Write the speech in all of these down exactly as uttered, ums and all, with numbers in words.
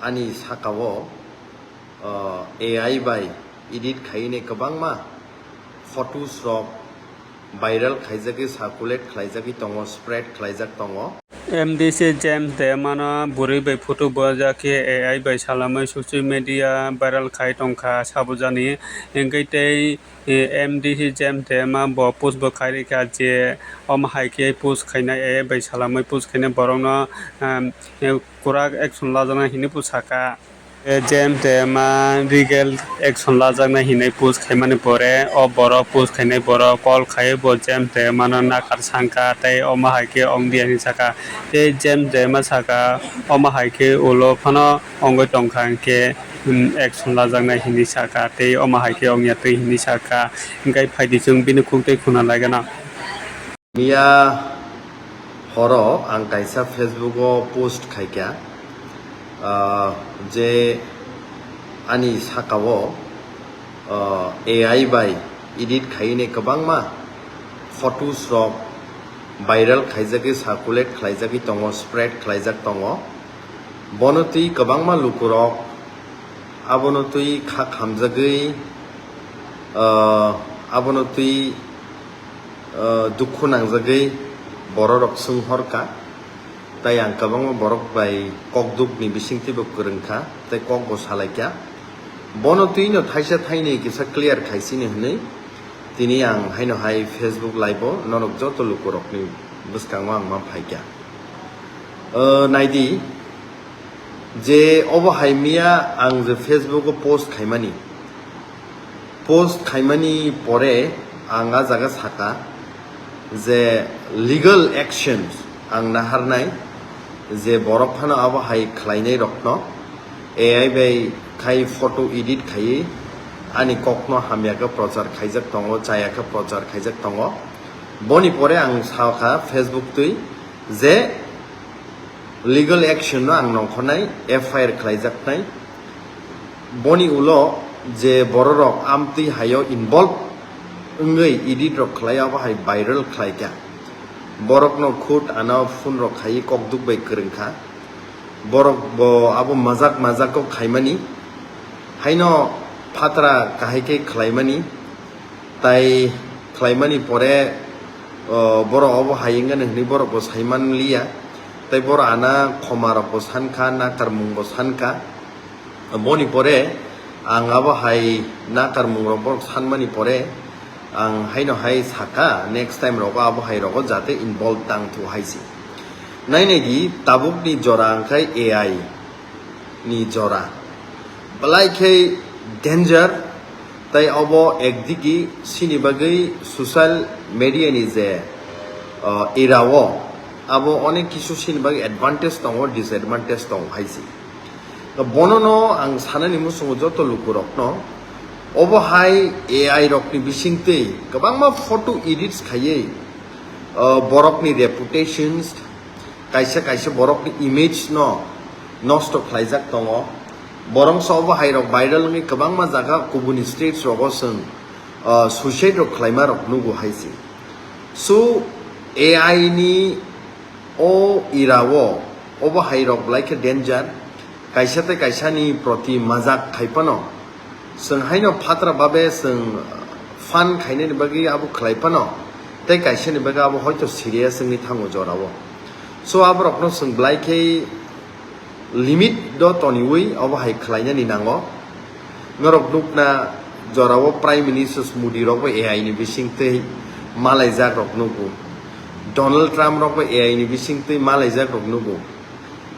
Ani sakao, uh, A I bai edit khainai kwbangma photos rok viral khaijagwi circulate khlaijagwi tongo, spread khlaijak tongo. M D C James Dema no bwrwi bai photo bujak khe A I bai salamwi social media viral khai tongkha sabujani. Hinkhe tei, eh, M D C James Dema bo post bo khai rikha je omo hai khe post khainai A I bai salamwi post khainai borokno, um, kwrak action lajaknai hinwi bo sakha. E James Dema legal action lajaknai hinwi post khaimani pore, o borok post khainai borok call khaiwi bo James Dema no nakar sankha tei omo hai khe ongdi hinwi sakha. Tei James Dema sakha, omo hai khe ulo phano ongwi tongkha hinkhe, um, action lajaknai hinwi sakha tei omo hai khe ongya twi hinwi sakha. Hinkhe phaidi chwng bini khuk tei khuna laigano. Miya horo ang kaisa Facebook o post khaikha, ah, je ani sakao, ah, A I bai edit khainai kwbangma photos rok viral khaijagwi circulate khlaijagwi tongo, spread khlaijak tongo. Bono twi kwbangma lukurok abono twi kha khamjagwi, ah, abono twi, ah, dukhu nangjagwi bororok swnghorkha. Tai ang kwbangma borok bai kokdukni bisingtwibo kwrwngkha, tei kokbo salaikha. Bono twino thaisa thainwi kisa clear khaisini hwnwi tini ang haino hai Facebook live o norok joto lukurokni bwskango ang ma phaikha. O, naidi, je obo hai miya ang je Facebook o post khaimani, post khaimani pore ang a jaga saka je legal actions ang naharnai, je borok phano abo hai khlainai rokno A I bai khai photo edit khaiwi ani kokno hamya khe prochar khaijak tongo, chaya khe prochar khaijak tongo. Boni pore ang sakha Facebook twi je legal action no ang nongkhornai, F I R khlaijaknai. Boni ulo je bororok amtwi haio involve wngwi edit rok khlai abo hai viral khlaikha. Borokno khud ano phone rok khaiwi kokduk bai kwrwngkha. Borok bo abo majak majak kok khaimani. Haino phatra kahai khe khlaimani. Tai khlaimani pore, o, borok obo hai wngani hwnwi borok bo saiman liya. Tai borok ana khoma rok bo sankha, nakarmung bo sankha. Boni pore ang abo hai nakarmung rok borok sanmani pore ang haino hai saka, next time rogo abo hai rogo jate involve tang thu hai si. Nainai di tabukni jora wngkhai A I ni jora. Belai khe danger, tai obo ekdigi sini bagwi social media ni je, uh, era o abo onek kisu sini bagwi advantage tongo, disadvantage tongo hai si. Bono no ang sanani muchungo joto lukurokno obo hai A I rokni bisingtwi kwbangma photo edits khaiwi, uh, borokni reputations, kaisa kaisa borokni image no nosto khlaijak tongo. Borok so obo hai rok viral wngwi kwbangma jaga kubuni states rogo chwng, uh, suicide rok khlaima rok nugo hai se. So A I ni o era o obo hai rok belai khe danger. Kaisa tei kaisa ni proti majak khai phano, chwng haino phatra babe chwng fun khainani bagwi abo khlai phano, tei kaisa ni bagwi abo hoito serious wngwi thango jora o. So aborokno chwng belai khe limit do toniwi obo hai khlainani nango. Norok nukna jora o Prime Minister Modi rok bo A I ni bisingtwi malaijak rok nugo. Donald Trump rok bo A I ni bisingtwi malaijak rok nugo.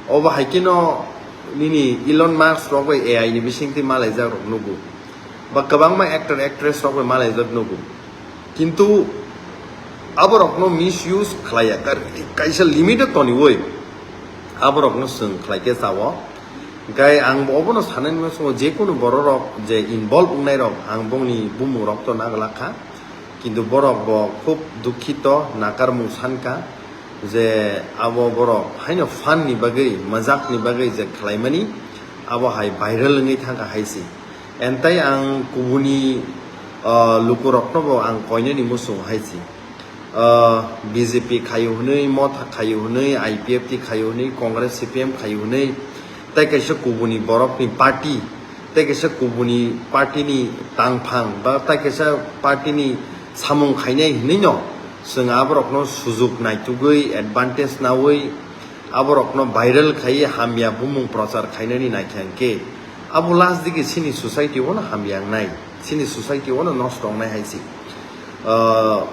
Obo hai kheno nini Elon Musk rok bai A I ni bisingtwi malaijak rok nugo, ba kwbangma actor actress rok bai malaijak nugo. Kintu aborokno misuse khlaiya, kar-, kaisa limit o toniwi aborokno chwng khlaikhe chao. Hwnkhe ang bo obono sanani muchungo jekunu bororok je involve wngnai rok ang bongni bumung rok to naglak kha, kintu borok bo khub dukhito, nakarmung sankha. Je abo borok haino fun ni bagwi, majak ni bagwi je khlaimani, abo hai viral wngwi thangkha hai se. Entai ang kubuni, ah, lukurokno bo ang koinani muchung hai se. Ah, B J P khaio hwnwi, Motha khaio hwnwi, I P F T khaio hwnwi, Congress, C P M khaio hwnwi, tei kaisa kubuni borokni party, tei kaisa kubuni party ni tangphang ba tei kaisa party ni samung khainai hinwi no chwng aborokno sujuk naitugwi advantage nawi aborokno viral khaiwi hamya bumung prochar khainani naikha hwnkhe abo last digi chini society o no hamya wngnai, chini society o no nosto wngnai hai se. Ah,